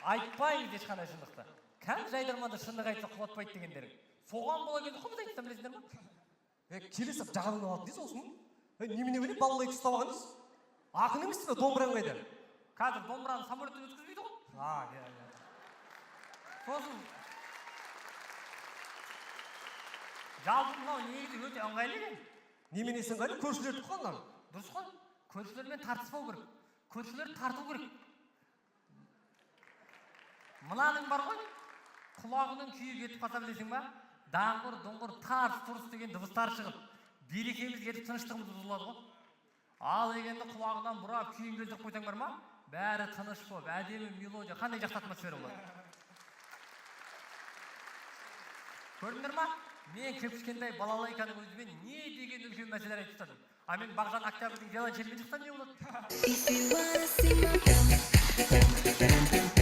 Айтпаймыз ешқандай шындықты. Кәдімгі жайдарманда шындық айтса, құлатпайды дегендерің. Соған бола келдік қой біз, айтсам, білесіңдер ма? Е, келе сап жағадан алатын дейсіз осыны. Е, немене білейін, балалайка ұстап алған дейсіз. Ақын емессіз бе, домбыраң қайда? Қазір домбыраны самолеттен өткізбейді ғой. А, иә, иә. Сосын жалпы мынау негізі өте ыңғайлы екен. Неменесі ыңғайлы, көршілерді қой мынау. Дұрыс қой, көршілермен тартыспау керек, көршілерді тарту керек. Мынаның бар ғой, құлағының күйі кетіп қалса, білесің ба, даңғыр дұңғыр, тарс тұрс деген дыбыстар шығып, берекеміз кетіп, тыныштығымыз бұзылады ғой. Ал егенді құлағынан бұрап, күйін келтіріп қойсаң бар ма, бәрі тыныш болып, әдемі мелодия, қандай жақсы атмосфера болады. Көрдіңдер ма, мен кіп-кішкентай балалайканың өзімен не деген үлкен мәселелер айтып тастадым. А мен Бағжан Октябрьдің виолончелімен шықсам, не болады? If you wanna see my